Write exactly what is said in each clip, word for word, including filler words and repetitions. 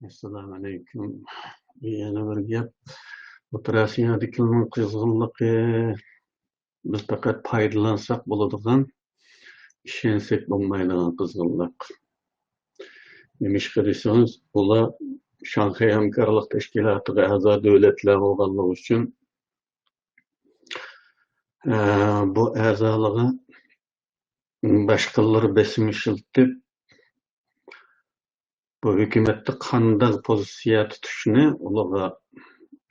ئەسسالامۇئەلەيكۇم. يەنە بىر گەپ. ئوتتۇرا ئاسىيادىكىنىڭ قىزغىنلىقى، بىز پەقەت پايدىلانساق بولىدىغان، ئىشەنسەك بولمايدىغان قىزغىنلىق. نېمىشقا دېسىڭىز، ئۇلار شاڭخەي ھەمكارلىق تەشكىلاتىغا ئەزا دۆلەتلەر بولغانلىقى ئۈچۈن، ئە، بۇ ئەزالىقى باشقىلار بېسىم ئىشلىتىپ، بۇ ھۆكۈمەتتە قانداق پوزىتسىيە تۇتۇشنى ئۇلارغا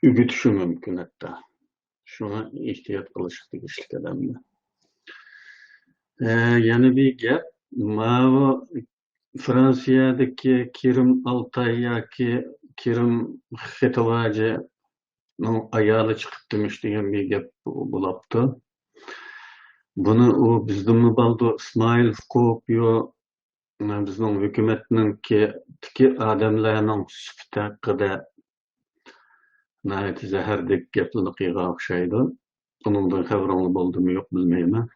ئۆگىتىشى مۇمكىن ھەتتا. شۇڭا ئېھتىيات قىلىشقا تېگىشلىك ئادەملەر. ئە، يەنە بىر گەپ، ماۋۇ فرانسىيەدىكى كىرىم ئالتاي ياكى كىرىم خېتىۋاجىنىڭ ئايالى چىقىپتىمىش دېگەن بىر گەپ بولاپتۇ. بۇنى ئۇ بىزدىنمۇ بالدۇر ئىسمائىل فوكوپيو بىزنىڭ ھۆكۈمەتنىڭكى تىكى ئادەملەرنىڭ سۈپىتى ھەققىدە ناھايىتى زەھەردەك گەپلىرىنى قىلغان ئوخشايدۇ. ئۇنىڭدىن خەۋىرىڭلار بولدىمۇ يوق بىلمەيمەن.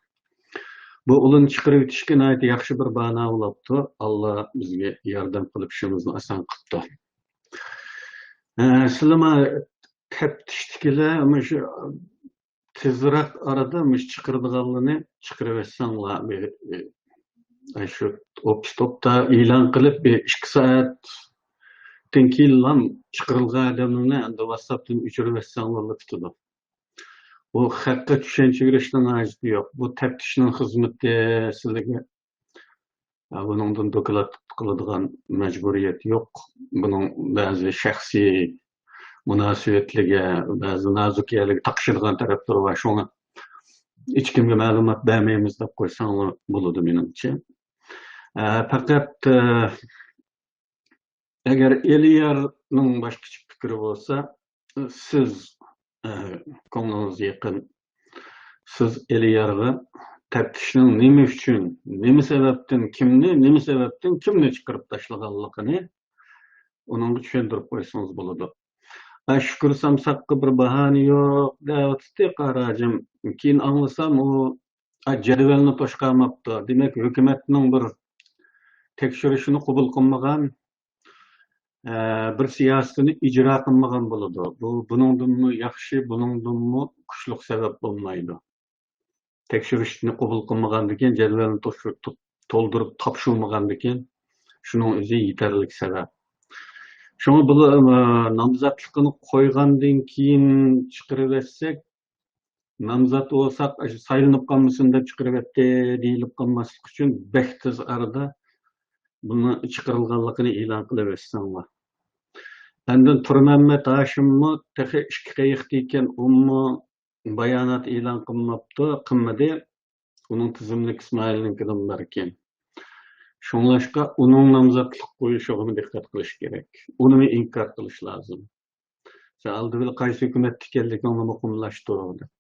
بۇ ئۇلىنى چىقىرىۋېتىشكە ناھايىتى ياخشى بىر بانا بولاپتۇ. ئاللا بىزگە ياردەم قىلىپ ئىشىمىزنى ئاسان قىپتۇ. ئە، سىلىما تەپتىشتىكىلەر مۇشۇ تېزراق ئارىدا مۇشۇ چىقىرىدىغانلىرىنى چىقىرىۋەتسەڭلار، بىر، ئە، شۇ ئوپىس توپتا ئېلان قىلىپ، بىر ئىككى سائەتتىن كېيىنلا چىقىرىلغان ئادەملەرنى ئەمدى ۋاتساپتىن ئۆچۈرۈۋەتسەڭلارلا پۈتىدۇ. بۇ خەققە چۈشەنچە بېرىشنىڭ ھاجىتى يوق. بۇ تەپتىشنىڭ خىزمىتى سىلىگە، ئە، بۇنىڭدىن دوكلات قىلىدىغان مەجبۇرىيەت يوق. بۇنىڭ بەزى شەخسىي مۇناسىۋەتلىرىگە، بەزى نازۇك يەرلىرىگە تاقىشىدىغان تەرەپلىرى بار. شۇڭا ھېچكىمگە مەلۇمات بەرمەيمىز دەپ قويساڭلار بولىدۇ مېنىڭچە. ئە، پەقەت، ئە، ئەگەر ئېلىيارنىڭ باشقىچە پىكرى بولسا، سىز، ئە، كۆڭلىڭىزگە يېقىن، سىز ئېلىيارغا تەپتىشنىڭ نېمە ئۈچۈن، نېمە سەۋەبتىن كىمنى، نېمە سەۋەبتىن كىمنى چىقىرىپ تاشلىغانلىقىنى ئۇنىڭغا چۈشەندۈرۈپ قويسىڭىز بولىدۇ. ئە، شۈكۈر سامساققا بىر باھانە يوق دەۋاتاتتى قاراجىم. كېيىن ئاڭلىسام، ئۇ، ئە، جەدۋەلنى توشقانماپتۇ. دېمەك، ھۆكۈمەتنىڭ بىر تەكشۈرۈشىنى قوبۇل قىلمىغان، ئە، بىر سىياسىتىنى ئىجرا قىلمىغان بولىدۇ. بۇ بۇنىڭدىنمۇ ياخشى، بۇنىڭدىنمۇ كۈچلۈك سەۋەب بولمايدۇ. تەكشۈرۈشنى قوبۇل قىلمىغاندىكىن، جەدۋەلنى توشۇ-، تو-، تولدۇرۇپ تاپشۇرمىغاندىكىن، شۇنىڭ ئۆزى يېتەرلىك سەۋەب. شۇڭا بۇلار، ئە، نامزاتلىقىنى قويغاندىن كېيىن چىقىرىۋەتسەك، نامزات بولساق، ئاشۇ سايلىنىپ قالمىسۇن دەپ چىقىرىۋەتتى دېيىلىپ قالماسلىق ئۈچۈن، بەك تېز ئارىدا بۇنى چىقىرىلغانلىقىنى ئېلان قىلىۋەتسەڭلار. ئاندىن تۇرمەممەت ھاشىممۇ تېخى ئىككى قېيىقتا ئىكەن، ئۇمۇ بايانات ئېلان قىلماپتۇ، قىلمىدى. ئۇنىڭ تىزىملىكى ئىسمائىلنىڭكىدىن باركەن. شۇڭلاشقا ئۇنىڭ نامزاتلىق قويۇشىغىمۇ دىققەت قىلىش كېرەك. ئۇنىمۇ ئىنكار قىلىش لازىم. سەن ئالدى بىلەن قايسى ھۆكۈمەتتە ئىكەنلىكىڭنى مۇقىملاشتۇر دەپ.